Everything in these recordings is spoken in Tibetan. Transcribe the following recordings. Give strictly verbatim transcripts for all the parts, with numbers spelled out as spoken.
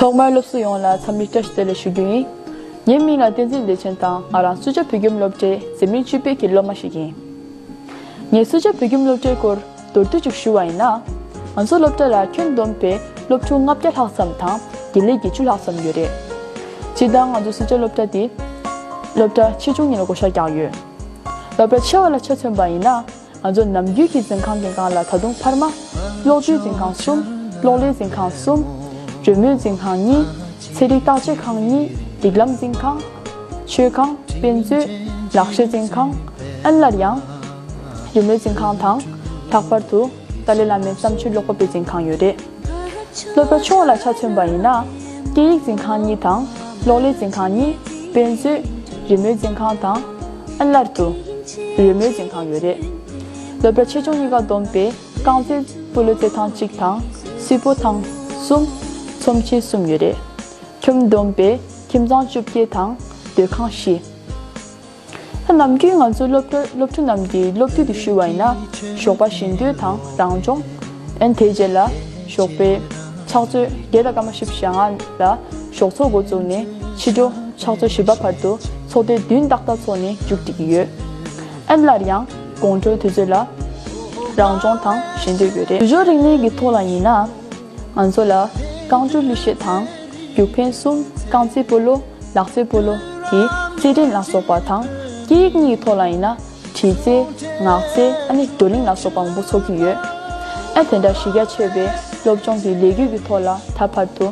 ཐོག་མར་སློབ་ཟུར་ཡོངས་ལ་འཚམས་འདྲི་བཀྲ་ཤིས་བདེ་ལེགས་ཞུ་རྒྱུ་ཡིན། ངའི་མིང་ལ་བསྟན་འཛིན་བདེ་ཆེན་དང་། ང་རང་སུ་ཇཱ་བོད་ཁྱིམ་སློབ་གྲྭའི་འཛིན་རིམ་བཅུ་པའི་གི་སློབ་མ་ཞིག་ཡིན། ངས་སུ་ཇཱ་བོད་ཁྱིམ་སློབ་གྲྭའི་སྐོར་མདོར་བསྡུས་ཅིག་ཞུ་བ་ཡིན་ན། ང་ཚོ་སློབ་གྲྭ་ལ་ཁྱོན་བསྡོམས་པའི་སློབ་ཕྲུག་ལྔ་བརྒྱ་ལྷག་ཙམ་དང་དགེ་ལས་བརྒྱད་ཅུ་ལྷག་ཙམ་ཡོད་རེད། སྤྱིར་བཏང་ང་ཚོ་སུ་ཇཱ་སློབ་གྲྭ་འདི་སློབ་གྲྭ་ཆེ་ཆུང་གཉིས་ལ་བགོ་བཤའ་བརྒྱབ་ཡོད། སློབ་གྲྭ་ཆེ་བ་ལ་ཆ་མཚོན་པ་ཡིན་ན། ང་ཚོ་ནམ་རྒྱུན་གྱི་འཛིན་ཁང་གི་སྒང་ལ་ད་དུང་འཕར་མ། གློག་རྡུལ་འཛིན་ཁང་གསུམ། གློག་ཀླད་འཛིན་ཁང་གསུམ། རོལ་མོའི་འཛིན་ཁང་གཉིས། ཚན་རིག་བརྟག་དཔྱད་ཁང་གཉིས། སྒྲིག་ལམ་འཛིན་ཁང་། མཆོད་ཁང་། དཔེ་མཛོད། ལག་ཤེས་འཛིན་ཁང་། ཨ་ནི་སླར་ཡང་རོལ་མོའི་འཛིན་ཁང་དང་། ལྷག་པར་དུ་ཏཱ་ལའི་བླ་མའི་བརྩམས་ཆོས་ཀློག་པའི་འཛིན་ཁང་ཡོད་རེད། སློབ་གྲྭ་ཆུང་བ་ལ་ཆ་མཚོན་པ་ཡིན་ན། སྐད་ཡིག་འཛིན་ཁང་གཉིས་དང་། གློག་ཀླད་འཛིན་ཁང་གཉིས། དཔེ་མཛོད། རོལ་མོའི་འཛིན་ཁང་དང་། ཨ་ནི་སླར་དུ་རོལ་མོའི་འཛིན་ཁང་ཡོད་རེད། སློབ་གྲྭ་ཆེ་ཆུང་གཉིས་ཀ་བསྡོམས་པས་རྐང་རྩེད་སྤོ་ལོ་རྩེད་ཐང་གཅིག་དང་། སུད་པོ་ཐང་གསུམ། ཚོམས་ཆེན་གསུམ་ཡོད་རེད། ཁྱོན་བསྡོམས་པས་ཁྱིམ་ཚང་བཅོ་བརྒྱད་དང་སྡོད་ཁང་བཞི། ད་ནམ་རྒྱུན་ང་ཚོའི་སློབ་གྲྭ་སློབ་ཕྲུག་རྣམས་ཀྱི་སློབ་དུས་དེ་ཞུས་པ་ཡིན་ན། ཞོགས་པ་ཞལ་འདོན་དང་རང་སྦྱོང་། ཨན་དེའི་རྗེས་ལ་ཞོགས་པའི་ཕྱག་ཚོད་བརྒྱད་དང་སྐར་མ་བཞི་བཅུ་ཞེ་ལྔ་ལ་ཞོགས་ཚོགས་འགོ་བཙུགས་ནས་ཕྱི་དྲོ་ཕྱག་ཚོད་བཞི་པ་བར་དུ་ཚོགས་ཐེངས་བདུན་ཏག་ཏག་ཚོགས་ནས་མཇུག་སྒྲིལ་གྱི་ཡོད། ཨན་སླར་ཡང་དགོང་དྲོའི་དུས་ཚོད་ལ་རང་སྦྱོང་དང་ཞལ་འདོན་ཡོད་རེད། དུས་སྦྱོར་རིག་གནས་ཀྱི་ཐོག་ལ་ཡིན་ན། ང་ཚོ་ལ་རྐང་བཀྱུར་གླུ་གཞས་དང་། རྒྱུག་འཕེན་གསུམ། རྐང་རྩེད་སྤོ་ལོ། ལག་རྩེད་སྤོ་ལོ་དེ་རྩེད་འགྲན་ལ་སོགས་པ་དང་། སྐད་ཡིག་གཉིས་ཀྱི་ཐོག་ལ་ཡིན་ན། བྲིས་རྩལ། ངག་རྩལ། ཨ་ནི་བགྲོ་གླེང་ལ་སོགས་པ་མང་པོ་འཚོགས་ཀྱི་ཡོད། ཨ་དེ་འདྲ་གཞི་རྒྱ་ཆེ་བའི་སློབ་སྦྱོང་གི་ལས་འགུལ་གྱི་ཐོག་ལ་ད་བར་དུ་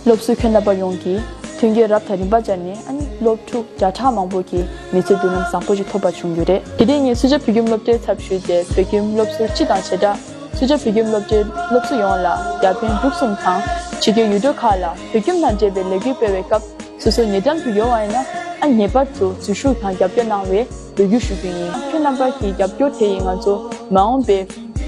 སློབ་ཟུར་ཁྱོན་རྣམ་པ་ཡོངས་ཀྱིས་མཐུན་རྐྱེན་རབ་དང་རིམ་པ་སྦྱར་ནས། ཨ་ནི་སློབ་ཕྲུག་བརྒྱ་ཕྲག་མང་པོ་གི་མི་ཚེ་མདུན་ལམ་བཟང་པོ་ཞིག་ཐོབ་པ་བྱུང་ཡོད་རེད། དེ་རིང་ངས་སུ་ཇཱ་བོད་ཁྱིམ་སློབ་གྲྭའི་ཚབ་ཞུས་ཏེ་བོད་ཁྱིམ་སློབ་ཟུར་སྤྱི་དང་བྱེ་བྲག་སུ་ཇཱ་བོད་ཁྱིམ་སློབ་གྲྭའི་སློབ་ཟུར་ཡོངས་ལ་རྒྱ་ཕན་ཕུགས་བསམ་དང་། ཕྱི་རྒྱལ་ཡུལ་གྲུ་ཁག་ལ་བོད་ཁྱིམ་དང་འབྲེལ་བའི་ལས་འགུལ་སྤེལ་བའི་སྐབས། སོ་སོ་ཉེ་འགྲམ་དུ་ཡོད་པ་ཡིན་ན། ཨ་ངེས་པར་དུ་འཛུལ་ཞུགས་དང་རྒྱབ་སྐྱོར་གནང་བའི་འབོད་སྐུལ་ཞུ་རྒྱུ་ཡིན། ཁྱོད་རྣམ་པ་གི་རྒྱབ་སྐྱོར་དེ་ཡིས་ང་ཚོ་མ་འོངས་པའི་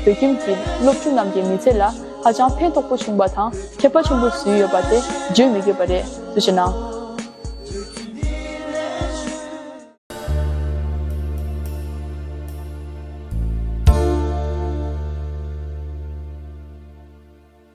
བོད་ཁྱིམ་གྱི་སློབ་ཕྲུག་རྣམས་ཀྱི་མི་ཚེ་ལ་ཧ་ཅང་ཕན་ཐོགས་པོ་བྱུང་བ་དང་། ཁྱད་པར་ཆེན་པོ་བཟོས་ཡོད་པ་དེ་བརྗོད་མི་དགོས་པ་རེད། ཐུགས་རྗེ་གནང་།